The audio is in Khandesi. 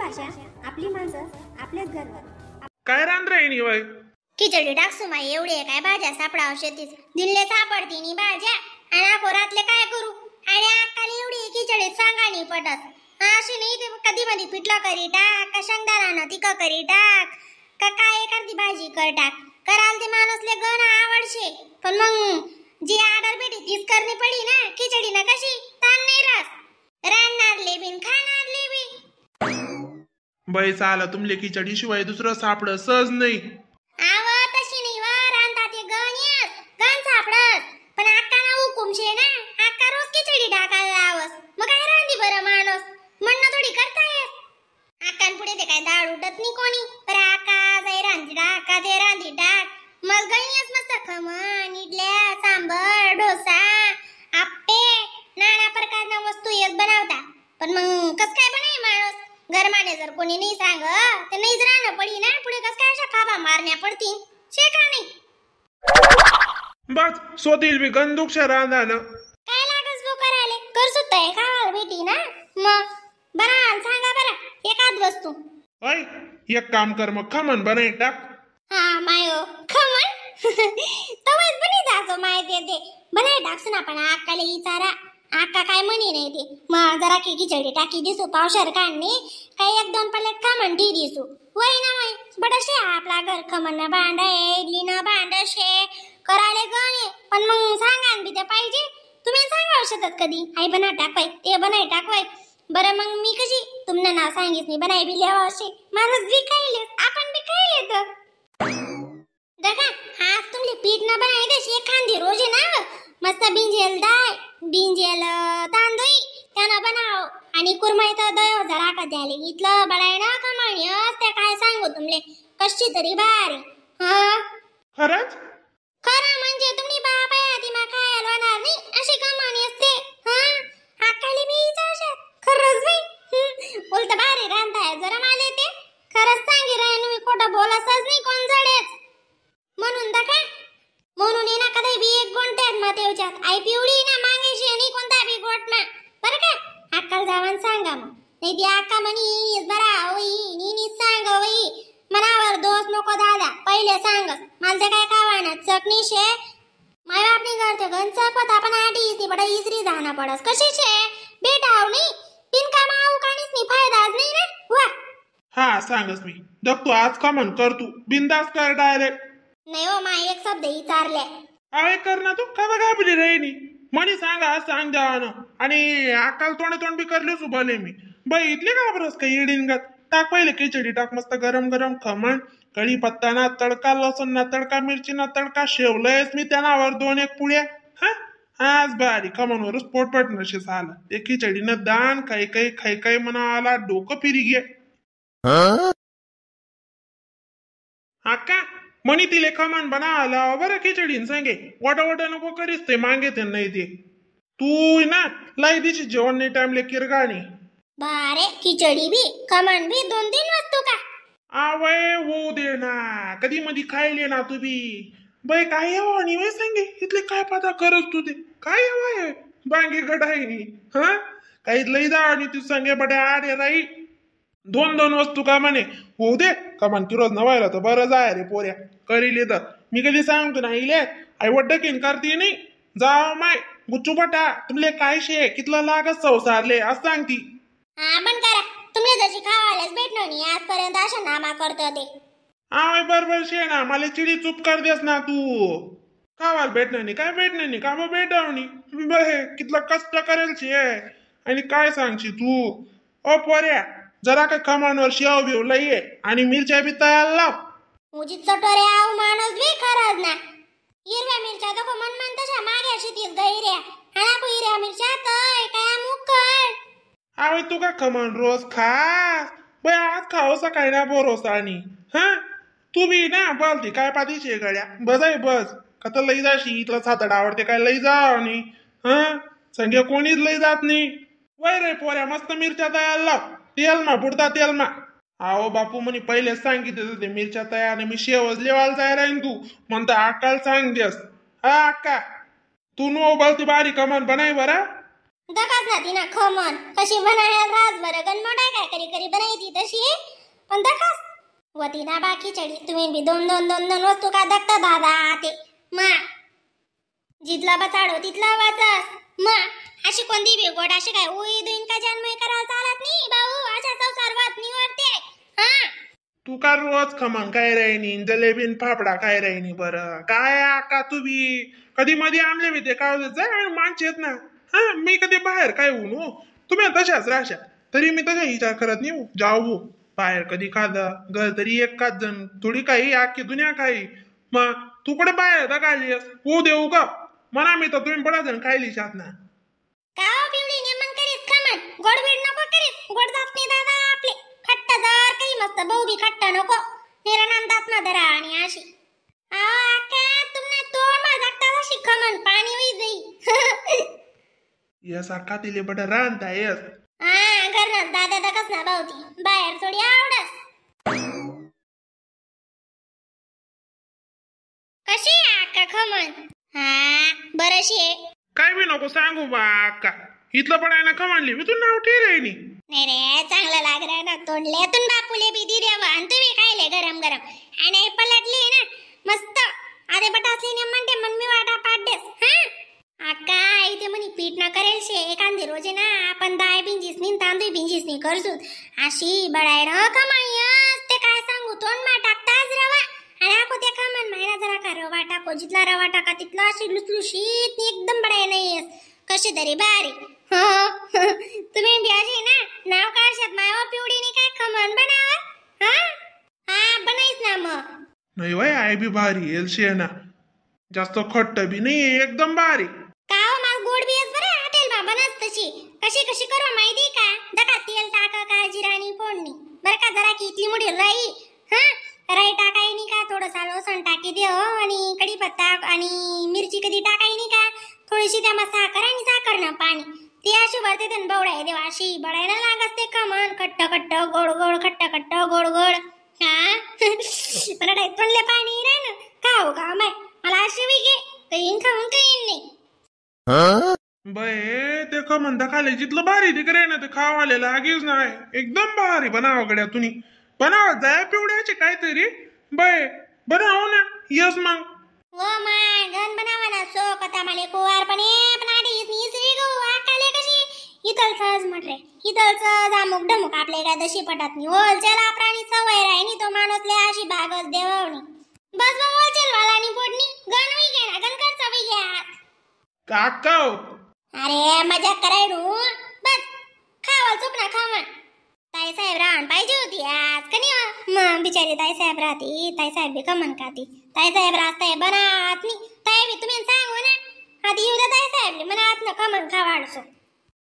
भाषा, आपली माणसं, आपलेच घरवर. काय रांधरायणी वय खिचडी टाकसू माई. एवढी काय भाज्या सापडाव शेतीच दिल्ले सापडती नी भाज्या आणि आखोरातले काय करू. आणि आकाल एवढी खिचडी सांगा नी पटत अशी नाही ते कधी मधी पिठलं करी टाक का शेंगदाणा तिक करी टाक का काय एखादी भाजी कर टाक. कराल ते माणूसले गण आवडशे पण मग जी ऑर्डर भेटी तीच करणी पडी ना. खिचडी ना कशी ताण नाही रास रांधणारले बिन खाणारले बी. बाई चाला तुमले खिचडी शिवाय दुसरं सापड सहज नाही. आव तशी नाही व रांधता ते गण येस गण सापडस पण अक्का ना हुकुमशे ना अक्का रोज खिचडी टाकायला लावस मग काय रांधी बरं माणूस म्हणणं थोडी करता येस. अक्कान पुढे ते काय डाळ उठत नाही कोणी पर अक्का जाई रांधी टाक ते रांधी टाक मग गणियस मस्त खमण इडल्या सांबर डोसा आप्पे नाना प्रकारना वस्तू येस बनवता. पण मग कस काय बनाय माणूस गरमाने जर कोणी नाही सांग तर नाहीच राहणं पडी ना पुढे कस काय अशा खाबा मारण्या पडतील शे का नाही. बस सोतील बी गंदुक्षा रांधानं काय लागस बो करायले कर सुद्धा आहे खावाला भेटी ना मग बरा सांगा बरं एखाद वस्तू. ऐ एक काम कर मग खमण बनाय टाक. हा मायो खमण तवच बनी जातो माय ते ते बनाय टाकसू ना पण आकाले इचारा आका काय म्हणी नाही ते मग जरा की खिचडी टाकी दिसू पावशर काढणी काही एक दोन पलेट खमण ठी दिसू वय ना वय बडशे आपला घर खमण ना भांड आहे इडली ना भांड शे करायला गण आहे पण मग सांगा न बी ते पाहिजे. तुम्ही सांगा शकत कधी आई बना टाकवाय ते बनाय टाकवाय बरं मग मी कशी तुमनं नाव सांगित नाही बनाय बी लिहावं असे माणूस बी खायले आपण बी खायले तर दखा आज तुमले पीठ ना बनाय देश एखादी रोज आहे ना मस्त बिंजेल डाळ बिंजेल तांदूळ त्यांना बनाव आणि कुरमाई तर दयो जरा का द्याले इथलं बडाय ना खमण ते काय सांगू तुमले कशी तरी भारी. हा खरंच खरं म्हणजे तुम्ही बाप आहे ती मा खायला होणार नाही अशी कमानी असते. हा आकाली मी इचारशात खरंच बाई बोलता भारी रांधताय जरा मला ते खरंच सांगी राहीन मी खोटं बोलसच नाही कोण जडेच म्हणून दखा म्हणून ये ना कधी बी एक गोंट्यात मग तेवच्यात आई पिवळी ना मागेशी आणि कोणता बी गोट ना बरं का अक्काल जावान सांगा मग नाही ती अक्का म्हणी बरा होई नी सांग होई मनावर दोष नको दादा पहिले सांगस मला ते काय खावा ना चटणी शे माय बापनी करते गण चकवत आपण आठी इसी बडा इसरी जाणं पडस कशी शे बेटाव नाही बिनकामा आऊ काणीच नाही फायदाच नाही ना वा. हा सांगस मी दख तू आज खमण कर तू बिंदास कर डायरेक्ट. नाही हो मा एक शब्द विचारले. अरे कर ना तू का घाबरी राहिनी म्हणी सांगा सांग द्यावा ना आणि अकाल तोंड तोंड बी करले भले मी बाई इथले घाबरस का येडीन गत टाक पहिले खिचडी टाक मस्त गरम गरम खमण कढी पत्ता ना तडका लसूण ना तडका मिरची ना तडका शेवलंयच मी त्या नावावर दोन एक पुळ्या. हा आज बारी खमणवरच पोटपट नशे झालं ते खिचडीनं दान काही काही खाई काही म्हणा डोकं फिरी घे. अक्का म्हणी तिले खमण बना आला बरं खिचडीन सांगे वाटा वाटा नको करीस ते मागे ते नाही ते तू ना लाई दिशी जेवण नाही टाइमले किरगाणी बारे खिचडी बी खमण बी दोन तीन वस्तू का आवय होऊ दे ना कधी मधी खायले ना तू बी बाई काय यावं आणि वय सांगे इथले काय पाता करस तू ते काय यावं आहे बांगे गडाई हा काही लई जा आणि तू सांगे बडे आडे राई दोन दोन वस्तू का म्हणे होऊ दे कमान किरोज नवायला तर बरं जाय रे पोऱ्या करीले तर मी कधी सांगतो ना इले आई वड्डकीन करते नाही जाव माय गुच्चू बटा तुमले काय शे कितला लागत संसारले असं सांगती. हा पण करा तुम्ही जशी खावायलाच भेटणार नाही आजपर्यंत अशा नामा करतो ते. I बरोबर शे ना मला चिडी चूप कर देस ना तू खावायला भेटणार नाही काय भेटणार नाही का भेटाव नाही बहे कितला कष्ट करेल शे आणि काय सांगशी तू. ओ पोऱ्या जरा काय खमांवर शेव बिव लई आणि मिरच्या बी तयार लाव. मुजी चटोरे आव माणूस बी खरंच ना हिरव्या मिरच्या तो मन मन तशा मागे अशी तीच गैऱ्या आणि हिरव्या मिरच्या तय काय मुकळ. अरे तू का खमण रोज खा बाई आज खाओ सकाळी ना बोरोसा आणि हा तू बी ना बोलती काय पातीशे गड्या बस आहे बस का तर लई जाशी इथलं सातड आवडते काय लई जा आणि हा संगे कोणीच लई जात नाही. वय रे पोऱ्या मस्त मिरच्या तयार लाव तेल मा बुडता तेल मा. आओ बापू म्हणे पहिलेच सांगितलं ते मिरच्या तयार मी शेवच लेवायला जाय राहीन तू म्हणता अक्काला सांग देस. हा अक्का तू नो बोलती बारीक कमान बनाय बरा. दकाच ना ती ना खमन कशी बनायला रास बरं गण मोठा काय करी करी बनायची तशी पण दखास वती ना बा खिचडी. तुम्ही बी दोन दोन दोन दोन वस्तू का दखता दादा ते मा जिथला बचाडो तिथला वाचस मा अशी कोणती बी गोड अशी काय उई दुईन का जन्म करायला चालत नाही भाऊ अशा संसार वात नाही वरते. हा तू का रोज खमंग काय राहिनी जलेबीन फाफडा काय राहिनी बरं काय आका तू बी कधी मध्ये आमले बी ते काय जाय माणसे आहेत ना. हा मी कधी बाहेर काय होऊ नो तुम्ही तशाच राहशा तरी मी तशा विचार करत नाही. जाऊ भाऊ बाहेर कधी खादा घर तरी एक खात जण थोडी काही आखी दुनिया खाई मग तू कुठे बाहेर दगाली होऊ देऊ का म्हणा मी तर तुम्ही बडा जण खायली शात ना. का हो पिवळी नेमन करीस खमन गोड बीड नको करीस गोड जात नाही दादा आपले खट्टा जर काही मस्त बहु बी खट्टा नको निरा नाम दात ना धरा आणि अशी आका तुमना तोंड मा जागता अशी खमन पाणी होई जाई. यस आका तिले बडा रांधता यस. हा घरनाच दादा दकस ना भाऊती बाहेर थोडी आवडस. कशी आहे आका खमन? हा बरशी आहे. काय बी नको सांगू बा आका इथलं पण आहे ना खमणली मी तू नाव ठेर आहे नी. नाही रे चांगलं लाग रहा ना तोंडले तुन बापूले बी the द्यावा आणि तुम्ही खायले गरम गरम आणि पलटली ना मस्त आधे बटासली ने म्हणते मन मी वाटा पाडदेस. हा आका इथे म्हणी पीठ ना करेल शे एखादी रोज ना आपण दाय बिंजीस नी तांदूळ बिंजीस नी करसूत अशी बडाय ना कमाई ते काय सांगू तोंड मा टाकताच रवा आणि आको त्या खमण मायना जरा का रवा टाको जिथला रवा टाका तिथला अशी लुसलुशीत एकदम बडाय नाही कशी तरी बारी. हो तुम्ही बी अशी ना नाव काढशात मायवा पिवडीने काय खमण बनावा. हा हा बनाईच ना मग. नाही वय I बी भारी एलशी आहे ना जास्त खट्ट बी नाही एकदम भारी. का हो मला गोड बी आहेस बरं हॉटेल मा बनास तशी कशी कशी करू माहिती का दका तेल टाका का जिराणी फोडणी बरं का जरा की इथली मोठी राई हा राई टाकाय नाही का थोडंसं लसूण टाकी दे हो आणि कढीपत्ता आणि मिरची कधी टाकाय नाही का थोडीशी त्यामा साखर आणि साखर ना पाणी ती अशी भरते त्यानं बवडाय देवा अशी बडायला लागत ते खमण खट्ट खट्ट गोड गोड खट्ट खट्ट गोड गोड. हा मला तोंडले पाणी रे ना खाऊ का माय मला अशी बी घे काही खाऊन काही नाही. बे ते खमण खाले जिथलं भारी तिकडे ना ते खावाले लागेच नाही एकदम भारी बनाव गड्या तुम्ही बनाव जाय पिवड्याचे काहीतरी बे बनाव ना यस मग. व my गण बनावा ना सो कथा माले कुवार पण पण आधी इसरी गो आकाले कशी इथलचंच म्हटले इथलच अमुक ढमुक आपले काय दशी पटत नाही होलसेल प्राणी सवय राही तो माणूस ले अशी बागच देवणी बस मग होलसेल वाला आणि फोडणी गण होई घ्या ना गण खर्च होई घ्या काका. अरे मजा करायडू बस खावा चुक ना खावा. ताई साहेब राहण पाहिजे होती आज का नाही मग बिचारी ताई साहेब राहते ताई साहेब बी कमन खाती ताई साहेब राहताय बनात नाही ताई बी तुम्ही सांगू ना आधी येऊ द्या ताई साहेबले मनात ना खमण खावाडसो.